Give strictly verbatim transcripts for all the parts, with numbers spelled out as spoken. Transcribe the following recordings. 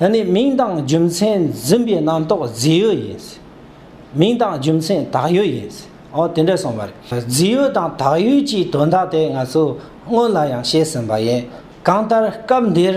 ད་ནི་མིང་དང་རྒྱུ་མཚན་འཛིན་པའི་རྣམ་རྟོག་རྫས་ཡོད་ཡིན། མིང་དང་རྒྱུ་མཚན་བཏགས་ཡོད་ཡིན། འོ་དེ་འདྲ་གསུངས་པ་རེད། རྫས་ཡོད་དང་བཏགས་ཡོད་ཀྱི་དོན་དག་དེ་ང་ཚོ་སྔོན་ལ་ཡང་བཤད་ཟིན་པ་ཡིན། གང་ལྟར་སྐབས་འདིར་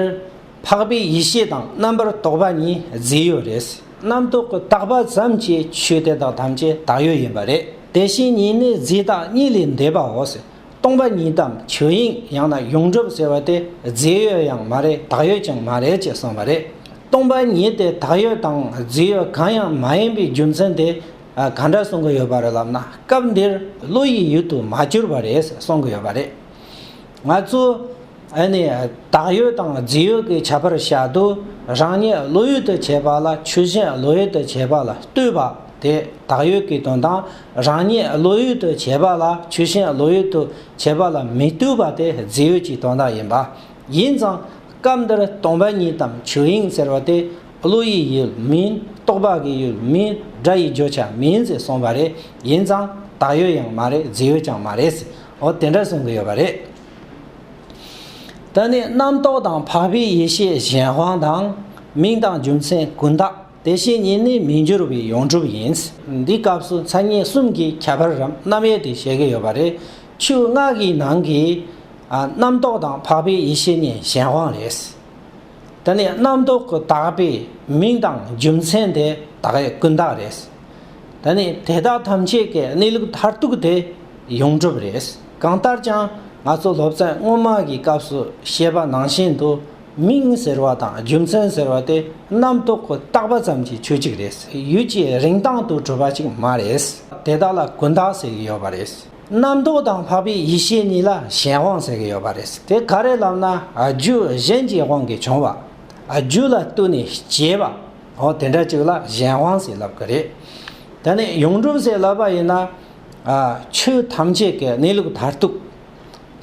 འཕགས་པའི་ཡེ་ཤེས་དང་རྣམ་པར་རྟོག་པ་གཉིས་རྫས་ཡོད་རེད། རྣམ་རྟོག་གི་བཏགས་པ་ཙམ་གྱིས་ཆོས་དེ་དག་ཐམས་ཅད་བཏགས་ཡོད་ཡིན་པ་རེད། དེ་བཞིན་ཉིད་ནི་རྫས་བཏགས་གཉིས་ལས་འདས་པའོ། སྟོང་པ་ཉིད་དམ་ཆོས་དབྱིངས་ཡང་ན་ཡོངས་གྲུབ་ཟེར་བ་དེ་རྫས་ཡོད་ཡང་མ་རེད། བཏགས་ཡོད་ཀྱང་མ་རེད་ཅེས་གསུངས་པ་རེད། སྟོང་པ་ཉིད་དེ་བཏགས་ཡོད་དང་རྫས་ཡོད་གང་ཡང་མ་ཡིན་པའི་རྒྱུ་མཚན་དེ་ཨ་ག་འདྲ་གསུང་གི་ཡོད་པ་རེད་ལབ་ན། སྐབས་འདིར་བློ་ཡི་ཡུལ་དུ་མ་གྱུར་པ་རེད་གསུང་གི་ཡོད་པ་རེད། ང་ཚོ་ཨ་ནི་བཏགས་ཡོད་དང་རྫས་ཡོད་ཀྱི་ཁྱད་པར་བཤད་དུས། རང་ཉིད་བློ་ཡུལ་དུ་བྱས་པ་ལ་ཆོས་ཅན་བློ་ཡུལ་དུ་བྱས་པ་ལ་ལྟོས་པ་དེ་བཏགས་ཡོད་ཀྱི་དོན་དང་། རང་ཉིད་བློ་ཡུལ་དུ་བྱས་པ་ལ་ཆོས་ཅན་བློ་ཡུལ་དུ་བྱས་པ་ལ་མི་ལྟོས་པ་དེ་རྫས་ཡོད་ཀྱི་དོན་དག་ཡིན་པ། ཡིན་ཙང་སྐབས་འདིར་སྟོང་པ་ཉིད་དམ་ཆོས་དབྱིངས་ཟེར་བ་དེ་བློ་ཡི་ཡུལ་མིན། རྟོག་པ་གི་ཡུལ་མིན། སྒྲ་ཡི་བརྗོད་བྱ་མིན་ཟེར་གསུངས་པ་རེད། ཡིན་ཙང་བཏགས་ཡོད་ཡང་མ་རེད། རྫས་ཡོད་ཀྱང་མ་རེད། འོ་དེ་འདྲ་གསུང་གི་ཡོད་པ་རེད། ད་ནི་རྣམ་རྟོག་དང་འཕགས་པའི་ཡེ་ཤེས་གཞན་དབང་དང་། མིང་དང་རྒྱུ་མཚན་ཀུན་བཏགས། དེ་བཞིན་ཉིད་ནི་མི་འགྱུར་བའི་ཡོངས་གྲུབ་ཡིན། འདིའི་སྐབས་སུ་མཚན་ཉིད་གསུམ་གྱི་ཁྱད་པར་རམ་རྣམ་དབྱེ་དེ་བཤད་ཀྱི་ཡོད་པ་རེད། ཆོས་ལྔ་གི་ནང་གི་ཨ་རྣམ་རྟོག་དང་འཕགས་པའི་ཡེ་ཤེས་གཉིས་གཞན་དབང་རེད། ད་ནི་རྣམ་རྟོག་གི་བཏགས་པའི་མིང་དང་རྒྱུ་མཚན་དེ་བཏགས་ཡོད་ཀུན་བཏགས་རེད། ད་ནི་དེ་དག་ཐམས་ཅད་ཀྱི་གནས་ལུགས་མཐར་ཐུག་དེ་ཡོངས་གྲུབ་རེད། གང་ལྟར་ཀྱང་ང་ཚོ་སློབ་ཚན་སྔོན་མ་གི་སྐབས་སུ་བཤད་པ་ནང་བཞིན་དུ། མིང་ཟེར་བ་དང་རྒྱུ་མཚན་ཟེར་བ་དེ་རྣམ་རྟོག་གི་བཏགས་པ་ཙམ་གྱི་ཆོས་གཅིག་རེད། ཡུལ་གྱི་རིན་ཐང་དུ་གྲུབ་པ་ཅིག་མ་རེད། དེ་དག་ལ་ཀུན་བཏགས་ཟེར་གྱི་ཡོད་པ་རེད། རྣམ་རྟོག་དང་འཕགས་པའི་ཡེ་ཤེས་གཉིས་ལ་གཞན་དབང་ཟེར་གྱི་ཡོད་པ་རེད། དེ་ག་རེ་ལབ་ན། རྒྱུ་གཞན་གྱི་དབང་གིས་བྱུང་བ། རྒྱུ་ལ་ལྟོས་ནས་སྐྱེས་པ། འོ་དེ་འདྲ་ཅིག་ལ་གཞན་དབང་ཟེར་ལབ་ཀྱི་རེད། ད་ནི་ཡོངས་གྲུབ་ཟེར་ལབ་པ་ཡིན་ན། ཆོས་ཐམས་ཅད་ཀྱི་གནས་ལུགས་མཐར་ཐུག་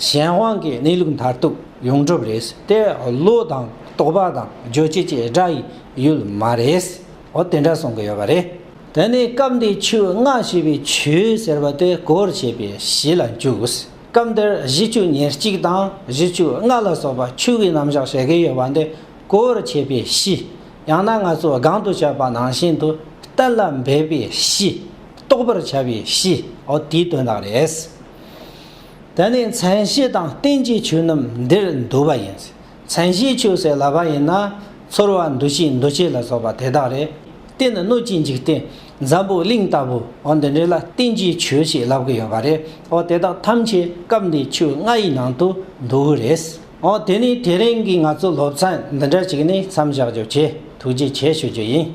གཞན་དབང་གི་གནས་ལུགས་མཐར་ཐུག་ཡོངས་གྲུབ་རེད། དེ་བློ་དང་རྟོག་པ་དང་རྗོད་བྱེད་ཀྱི་སྒྲ་ཡི་ཡུལ་མ་རེད། འོ་དེ་འདྲ་གསུང་གི་ཡོད་པ་རེད། དེ་ནས་སྐབས་འདིའི་ཆོས་ལྔ་ཞེས་པའི་ཆོས་ཟེར་བ་དེ་གོ་བར་བྱེད་པའི་གཞི་ལ་འཇུག་སྐབས་འདིར་གཞི་ཆོས་ཉེར་གཅིག་དང་གཞི་ཆོས་ལྔ་ལ་སོགས་པ་ཆོས་ཀྱི་རྣམ་གཞག་བྱེད་ཀྱི་ཡོད་པ་འདི་གོ་བར་བྱེད་པའི་གཞི། ཡང་ན་ང་ཚོ་སྒང་དུ་བཤད་པ་ནང་བཞིན་དུ་གཏན་ལ་འབེབས་པའི་གཞི། རྟོགས་པར་བྱ་བའི་གཞི། འོ་དེའི་དོན་དག་རེད། དེ་ནས་མཚན་གཞི་དང་རྟེན་གྱི་ཆོས་རྣམས་འདིར་འདུ་བ་ཡིན། མཚན་གཞིའི་ཆོས་ཟེར་ལབ་པ་ཡིན་ན། ཚོར་བ་འདུ་ཤེས་འདུ་བྱེད་ལ་སོགས་པ་དེ་དག་རེད། རྟེན་ནི་སྣོད་ཀྱི་འཇིག་རྟེན། འཛམ་བུ་གླིང་ལྟ་བུ། འོ་འདི་འདྲ་ལ་རྟེན་གྱི་ཆོས་ཞེས་ལབ་ཀྱི་ཡོད་པ་རེད། འོ་དེ་དག་ཐམས་ཅད་སྐབས་འདིའི་ཆོས་ལྔ་ཡི་ནང་དུ་འདུ་གི་རེད། འོ་དེ་ནས་དེ་རིང་གི་ང་ཚོ་སློབ་ཚན་འདི་འདྲ་ཅིག་ནས་མཚམས་བཞག་རྒྱུ་བྱས། ཐུགས་རྗེ་ཆེ་ཞུ་རྒྱུ་ཡིན།